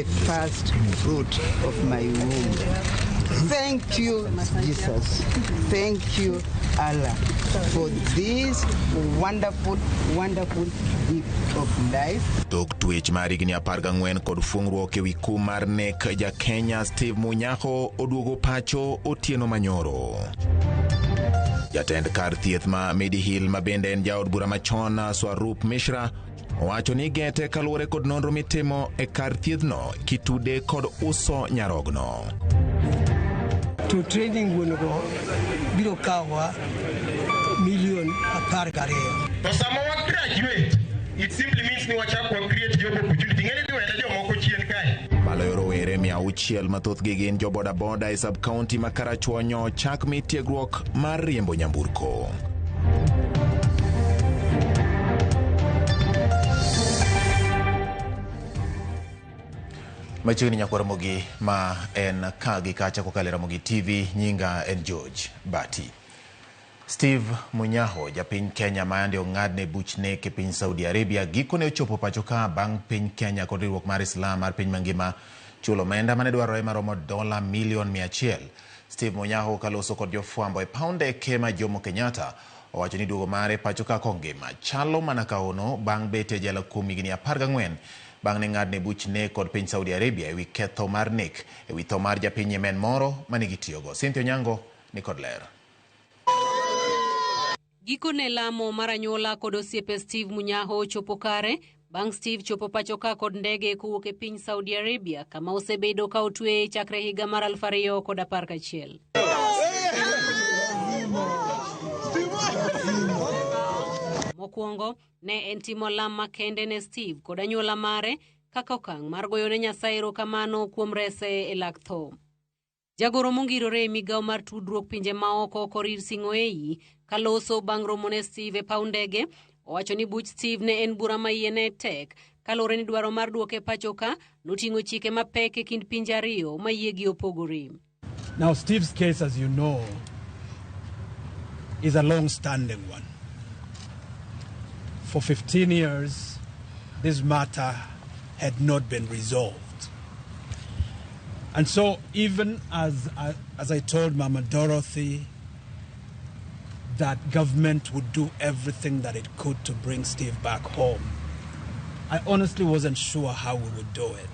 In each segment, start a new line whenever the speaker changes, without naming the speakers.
the first fruit of my womb. Thank you, Jesus. Thank you, Allah, for this wonderful, wonderful gift of life.
Tok twech mar higni 14 kod fuong'ruok ewi kum mar nek ja Kenya Steve Munyaho oduogo pacho otieno manyoro. Jatend kar thieth ma Medihill ma bende en jaod bura machon Swarup Mishra owacho ni gete kaluwore kod nonro mitimo e kar thiethno kitude kod uso nyarogno.
To training wuon go biro kawowa milion 12.
To sama wa graduate, it simply means ni wachak wa create job opportunity. Ng'eni dhi wene jomoko chien kae.
Maloyo rowere 600 mathothgi gin jo bodaboda e sub county ma Karachuonyo chak mi tiegruok mar riembo nyamburko. Machiegni nyakwa Ramogi ma en ka gi kacha kokalo e Ramogi TV, nyinga en George Bati. Steve Munyaho, japiny Kenya ma yande ong'adne buch nek e piny Saudi Arabia, gikone ochopo pacho ka bang' piny Kenya kod riwruok mar Islam mar piny mangima chulo omenda mane dwarore maromo dola milion 100. Steve Munyaho kaloso kod jofwambo e paw ndeke ma Jomo Kenyatta owacho ni duogo mare pacho ka kongima chalo mana kaono bang' bet e jela kuom higni 14 bang' ne ng'adne buch nek kod piny Saudi Arabia ewi ketho mar nek ewi tho mar japiny Yemen moro mane gitiyogo. Cynthia Onyango ni kod ler.
Gikone lamo mar anyuola kod osiepe Steve Munyaho ochopo kare bang' Steve chopo pacho ka kod ndege kowuok e piny Saudi Arabia kama osebedo ka otweye chakre higa mar 2011. Mokwongo ne en timo lam makende ne Steve kod anyuola mare kaka okang' mar goyo ne Nyasaye erokamano kuom rese e lak tho. Jagoro mongirore e migawo mar tudruok pinje maoko Korir Sing'oei kaloso bang' romo ne Steve e paw ndege owacho ni buch Steve ne en bura ma iye ne tek kaluwore ni dwaro mar duoke pacho ka noting'o chike mapek e kind pinje ariyo ma yiegi opogore.
Now, Steve's case, as you know, is a long-standing one. For 15 years, this matter had not been resolved. And so even as I told Mama Dorothy that government would do everything that it could to bring Steve back home, I honestly wasn't sure how we would do it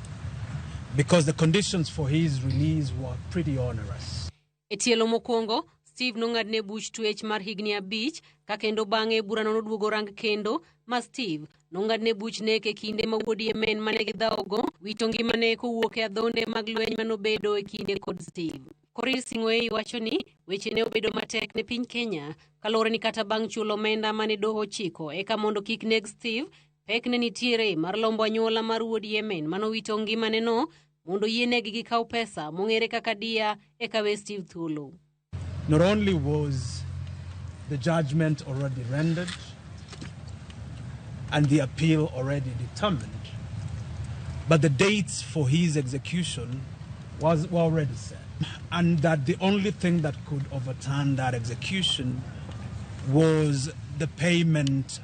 because the conditions for his release were pretty onerous.
E tielo mokwongo, Steve nong'adne buch twech mar higni 5 ka kendo bang'e burano noduogo rang kendo ma Steve nong'adne buch nek e kinde ma wuod Yemen mane gidhawogo wito ngimane kowuok e adhonde mag lweny manobedo e kinde kod Steve. Korir Sing'oei wacho ni weche ne obedo matek ne piny Kenya kaluwore ni kata bang' chulo omenda mane doho ochiko eka mondo kik neg Steve, pek ne nitiere mar lombo anyuola mar wuod Yemen manowito ngimane no mondo yienegi gikaw pesa mong'ere kaka dia eka we Steve thuolo.
Not only was the judgment already rendered and the appeal already determined, but the dates for his execution were already set. And that the only thing that could overturn that execution was the payment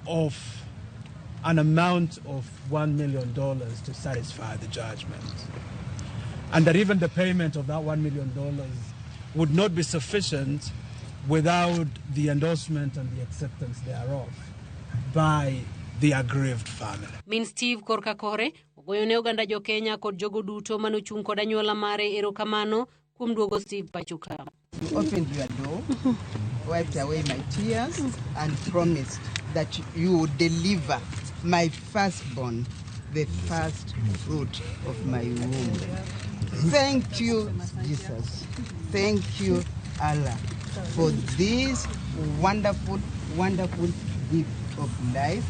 of an amount of $1 million to satisfy the judgment. And that even the payment of that $1 million would not be sufficient without the endorsement and the acceptance thereof by the aggrieved family.
Min Steve korka kore ogoyo ne oganda jo Kenya kod jogo duto manochung' kod anyuola mare erokamano kuom duogo Steve pacho ka.
You opened your door, wiped away my tears, and promised that you would deliver my firstborn, the first fruit of my womb. Thank you, Jesus. Thank you, Allah, for this wonderful, wonderful gift of life.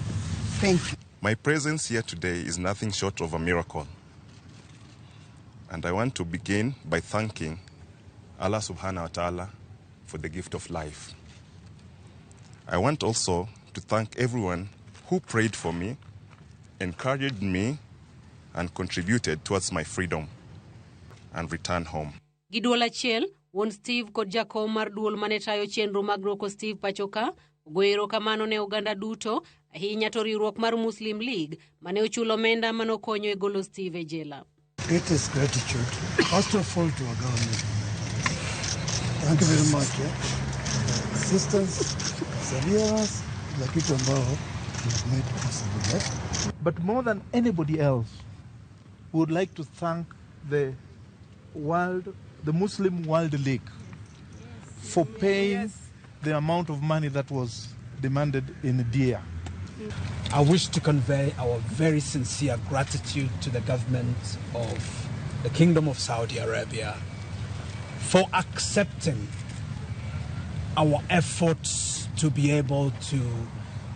Thank you.
My presence here today is nothing short of a miracle. And I want to begin by thanking Allah subhanahu wa ta'ala for the gift of life. I want also to thank everyone who prayed for me, encouraged me, and contributed towards my freedom and return home.
Gi duol achiel, wuon Steve kod jakom mar duol mane tayo chenro mag roko Steve pacho ka ogoyo erokamano ne oganda duto ahinya to riwruok mar Muslim League mane ochulo omenda manokonyo e golo Steve e jela.
Greatest gratitude, first of all, to our government. Thank you very much for the assistance, perseverance, kila kitu ambao you have made possible.
But more than anybody else, we would like to thank the Muslim World League for paying the amount of money that was demanded in Dia.
I wish to convey our very sincere gratitude to the government of the Kingdom of Saudi Arabia for accepting our efforts to be able to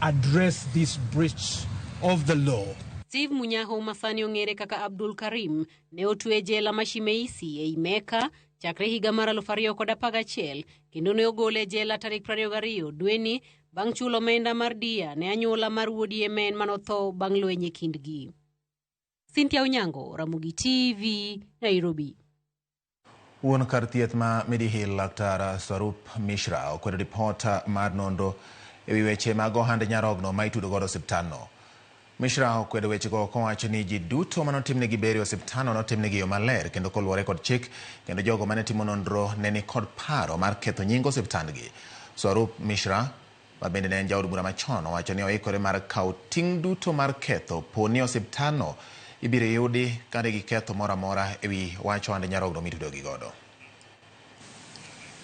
address this breach of the law.
Steve Munyaho masani ong'ere kaka Abdul Karim ne otwe e jela ma Shimeisi ei Mecca chakre higa mar 2011 kendo ne ogole e jela tarik 22 dweni bang' chulo omenda mar dia ne anyuola mar wuod Yemen manotho bang' lweny e kindgi. Cynthia Onyango, Ramogi TV, Nairobi.
Wuon kar thieth ma Mediheal, Laktar Swarup Mishra, okwedo ripot mar nonro ewi weche mag ohand nyarogno ma itudo godo osiptandno. Mishra okwedo wechego kowacho ni ji duto manotimnegi bero e osiptandno notimnegi e yo maler kendo koluwore kod chik, kendo jogo mane timo nonro ne ni kod paro mar ketho nying osiptandgi. Swarup Mishra, ma bende ne en jaod bura machon, owacho ni oikore mar kawo ting' duto mar ketho po ni osiptandno ibiro yudi ka nigi ketho moro amora ewi wach ohand nyarogno mitudo gi godo.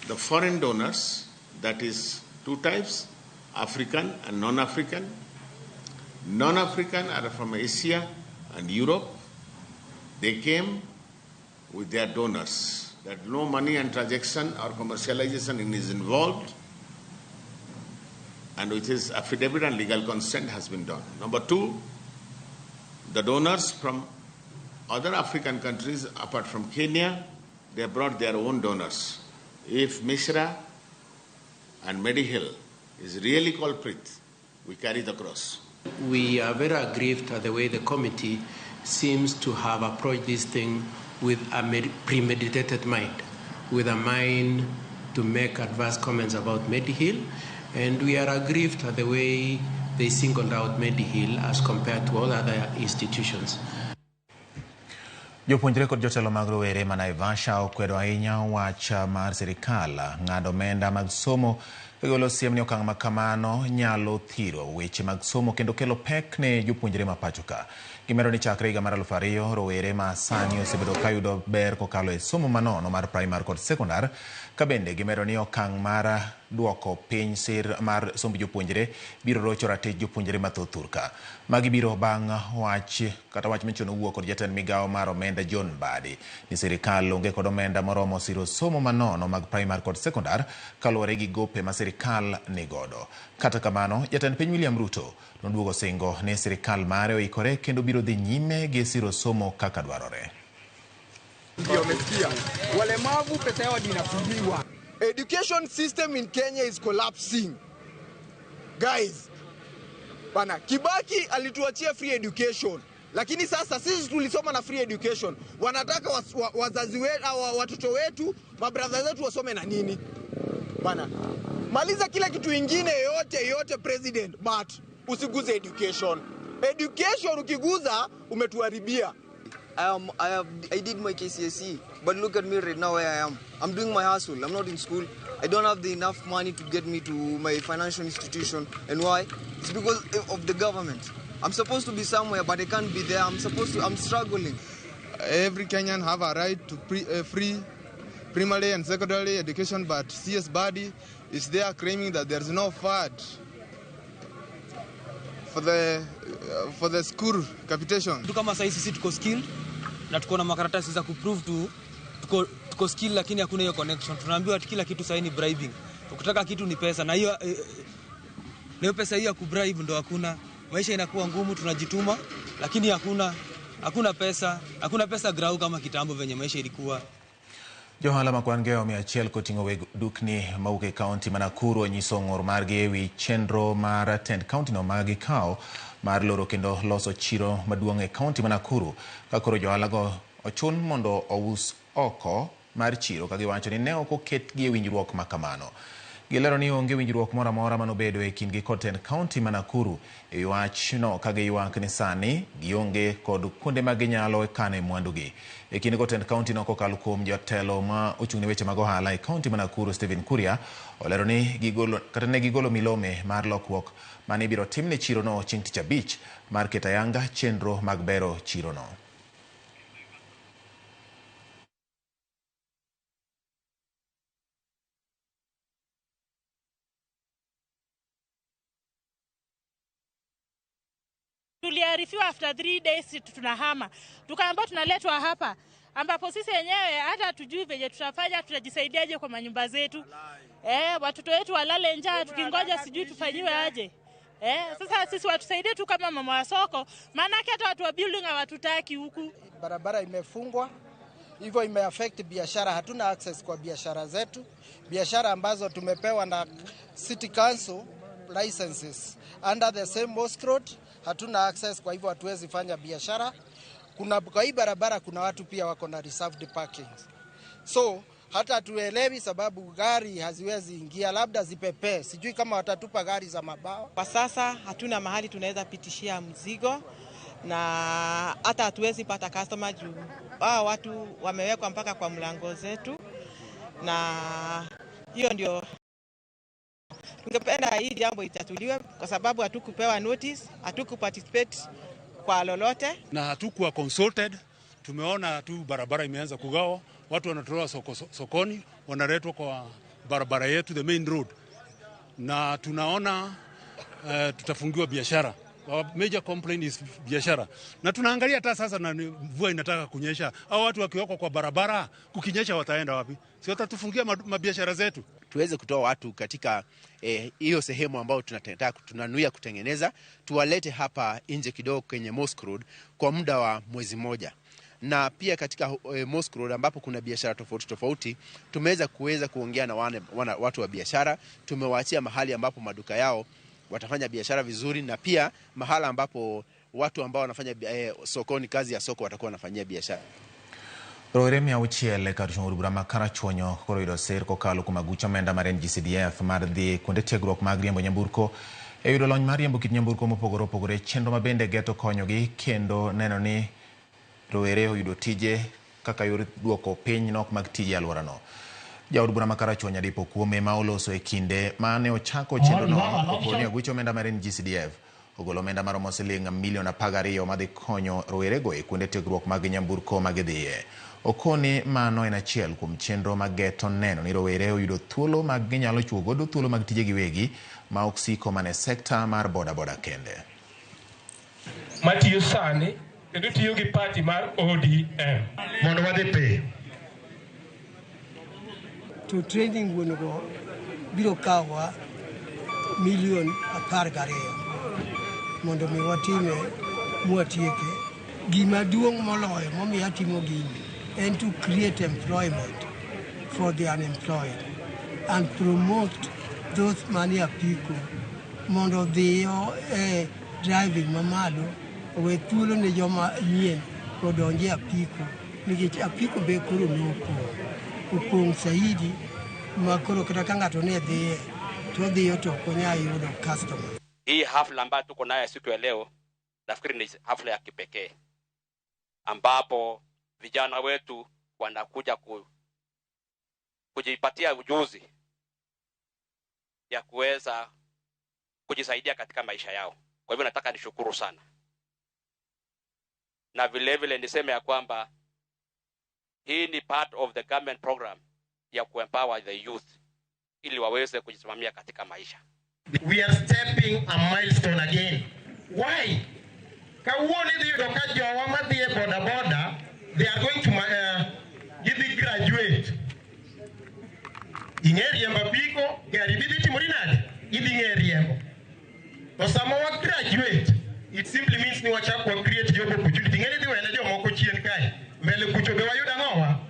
The foreign donors, that is two types, African and non-African. Non-African are from Asia and Europe. They came with their donors. That no money and transaction or commercialization is involved, and which is affidavit and legal consent has been done. Number two, the donors from other African countries apart from Kenya, they brought their own donors. If Mishra and Mediheal is really culprit, we carry the cross.
We are very aggrieved at the way the committee seems to have approached this thing with a premeditated mind, with a mind to make adverse comments about Mediheal, and we are aggrieved at the way they singled out Mediheal as compared to all other institutions.
Jopuonjre kod jotelo mag rowere ma Naivasha okwedo ahinya wach mar sirikal ng'ado omenda mag somo kagolo siem ni okang' ma kamano nyalo thiro weche mag somo kendo kelo pek ne jopuonjre ma pacho ka. Gimedo ni chakre higa mar 2000 rowere ma sani osebedo ka yudo ber kokalo e somo manono mar primar kod sekondar, ka bende gimedo ni okang' mar duoko piny sir mar somb jopuonjre biro rocho ratich jopuonjre mathoth thurka. Magi biro bang' wach kata wach machon owuok kod jatend migawo mar omenda John Mbadi ni sirikal onge kod omenda moromo siro somo manono mag primar kod sekondar kaluwore gi gope ma sirikal nigodo. Kata kamano, jatend piny William Ruto noduogo singo ni sirikal mare oikore kendo biro dhi nyime gi siro somo kaka dwarore.
Ndio umesikia. Walemavu pesa yao inafungiwa. Education system in Kenya is collapsing. Guys, bana, Kibaki alituachia free education. Lakini sasa sisi tulisoma na free education. Wanataka wazazi wetu, watoto wetu, mabradha zetu wasome na nini? Bana, maliza kila kitu ingine yote yote president, but usiguze education. Education ukiguza umetuharibia.
I did my KCSE, but look at me right now where I am. I'm doing my hustle. I'm not in school. I don't have the enough money to get me to my financial institution. And why? It's because of the government. I'm supposed to be somewhere, but I can't be there. I'm struggling.
Every Kenyan have a right to free primary and secondary education, but CS Mbadi is there claiming that there's no fund for the school capitation.
Tu kama sasa sisi tuko skilled na tuko na makaratasi za kuprove tu tuko skill, lakini hakuna hiyo connection. Tunaambiwa kila kitu sasa ni bribing. Ukitaka kitu ni pesa, na hiyo na pesa hiyo ya kubribe ndo hakuna. Maisha inakuwa ngumu, tunajituma lakini hakuna pesa, hakuna pesa grau kama kitambo venye maisha ilikuwa.
Johala ma kwan geyo 100 koting'o weg dukni mawuok e kaunti ma Nakuru onyiso ng'ur margi ewi chenro mar tend kaunti no ma gikawo mar loro kendo loso chiro maduong' e kaunti ma Nakuru, ka koro johala go ochun mondo ous oko mar chiro ka giwacho ni ne ok oketgi e winjruok ma kamano. Gilero ni onge winjruok moro amora manobedo e kindgi kod tend kaunti ma Nakuru e wachno ka giywak ni sani gionge kod kuonde ma ginyalo kane mwandugi. E kindego tend kaunti no kokalo kuom jatelo ma ochung' ne weche mag ohala e kaunti ma Nakuru Stephen Kuria olero ni gigolo kata ne gigolo milome mar lokruok mane ibiro tim ne chirono chieng' tich abich mar keto ayanga chenro mag bero chirono.
Tuliarifiwa after 3 days tunahama, tukaambiwa tunaletwa hapa ambapo sisi wenyewe hata tujui venye tutafanya, tutajisaidiaje kwa manyumba zetu. Watoto wetu walale njaa tukingoja sijui tufanyiwe aje. Sasa sisi watusaidie tu kama mama wa soko, maana hata watu wa building hawatutaki huku.
Barabara imefungwa, hivyo imeaffect biashara. Hatuna access kwa biashara zetu, biashara ambazo tumepewa na City Council licenses under the same Mosque Road, hatuna access, kwa hivyo hatuwezi fanya biashara. Kuna kwa hii barabara kuna watu pia wako na reserved parking, so hata hatuelewi sababu gari haziwezi ingia, labda zipepee, sijui kama watatupa gari za mabawa.
Kwa sasa hatuna mahali tunaweza pitishia mzigo na hata hatuwezi pata customer juu hao watu wamewekwa mpaka kwa mlango zetu, na hiyo ndio tungependa hii jambo itatuliwe, kwa sababu hatukupewa notice, hatukuparticipate kwa lolote
na hatukuwa consulted. Tumeona tu barabara imeanza kugawa, watu wanatolewa sokoni, wanaletwa kwa barabara yetu, the main road, na tunaona tutafungiwa biashara. Our major complaint is biashara. Na tunaangalia hata sasa na mvua inataka kunyesha, au watu wakiwekwa kwa barabara kukinyesha wataenda wapi? Si watatufungia mabiashara zetu.
Tuweze kutoa watu katika hiyo sehemu ambayo tunanuia kutengeneza, tuwalete hapa nje kidogo kwenye Mosque Road kwa muda wa mwezi mmoja. Na pia katika Mosque Road ambapo kuna biashara tofauti tofauti, tumeweza kuweza kuongea na watu wa biashara, tumewaachia mahali ambapo maduka yao watafanya biashara vizuri, na pia mahala ambapo watu ambao wanafanya sokoni, kazi ya soko, watakuwa wanafanyia biashara.
Rowere 600 kar chung' od bura ma Karachuonyo koro oyudo sir kokalo kuom aguch omenda mar NGCDF mar dhi kuonde tiegruok mag riembo nyamburko e yudo lony mar riembo kit nyamburko mopogore opogore, chenro ma bende geto konyogi kendo neno ni rowere oyudo tije kaka yor duoko piny nok mag tije e alworano. Jaod bura ma Karachuonyo Adipo Kuome ma oloso e kinde mane ochako chenrono opo ni aguch omenda mar NGCDF ogolo omenda maromo siling milion 12 madhi konyo rowerego e kuonde tiegruok mag nyamburko magidhiye. Okoni mano en achiel kuom chenro mag geto neno ni rowere oyudo thuolo mag ginyalo chuo godo thuolo mag tije giwegi ma ok siko mana e sekta mar bodaboda kende.
Matiyo sani kendo tiyo gi party mar ODM mondo wadhi piyo.
To training wuon-go biro kawa milion 12 mondo mi watime mwatieke. Gima duong' moloyo momiyo atimo gini en to create employment for the unemployed and promote those manie apiko mondo odhiyo e driving mamalo, owe thuolo ne joma nyien odonje e apiko, nikech apiko be koro nopong' saidi ma koro kata ka ng'ato ne dhiye to odhiyo to ok onyal yudo customer.
Hii hafla ambayo tuko nayo siku ya leo nafikiri ni hafla ya kipekee ambapo vijana wetu wanakuja kujipatia ujuzi ya kuweza kujisaidia katika maisha yao. Kwa hivyo nataka nishukuru sana, na vile vile niseme ya kwamba hii ni part of the government program ya kuempower the youth ili waweze kujisimamia katika maisha.
We are stepping a milestone again. Why? Kawuono idhi yudo ka jowa madhi e boda boda, they are going to gidhi graduate. Ing'e riembo apiko, gari bidhi timori nade? Idhi ng'e riembo. To sama wa graduate, it simply means ni wachako wa create job opportunity. Ing'e ni dhi wene jomoko chien kae, mbele kucho be wayudo ang'owa?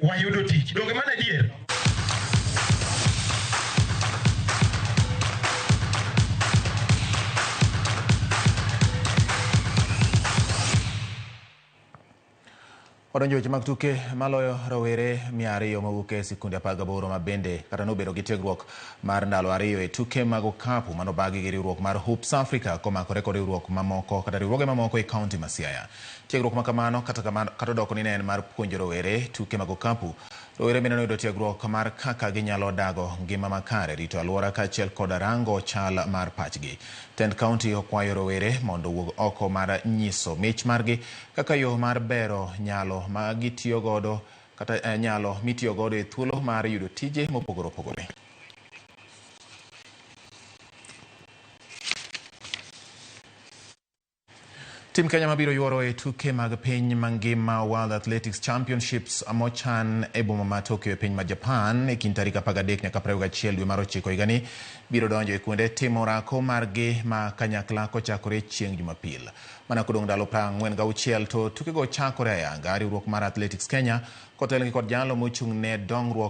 Wayudo tich. Donge mano adier?
Wadonjo weche mag tuke maloyo rowere 200 mowuok e sikunde 18 ma bende kata nobedo gi tiegruok mar ndalo 2 e tuke mag okapu manobagi gi riwruok mar Hoops Africa komakore kod riwruok mamoko kata riwruoge mamoko e kaunti ma Siaya. Tiegruok ma kamano kata odoko ni ne en mar puonjo rowere tuke mag okapu, rowere bende noyudo tiegruok mar kaka ginyalo dago ngima makare, rito alwora kaachiel kod rango chal mar pachgi. Tend kaunti okwayo rowere mondo owuog oko mar nyiso mich margi kaka yo mar bero nyalo ma gitiyo godo kata nyalo mitiyo godo e thuolo mar yudo tije mopogore opogore. Tim Kenya mabiro yuoro e tuke mag piny mangima World Athletics Championships mochan e boma ma Tokyo e piny ma Japan e kind tarik 13 nyaka 21 dwe mar 9 higani biro donjo e kuonde timo orako margi ma kanyakla kochakore chieng' Jumapil. Mana kodong' ndalo 46 to tukego chakore ayanga. Riwruok mar Athletics Kenya kotelgi kod jalo mochung' ne dongruok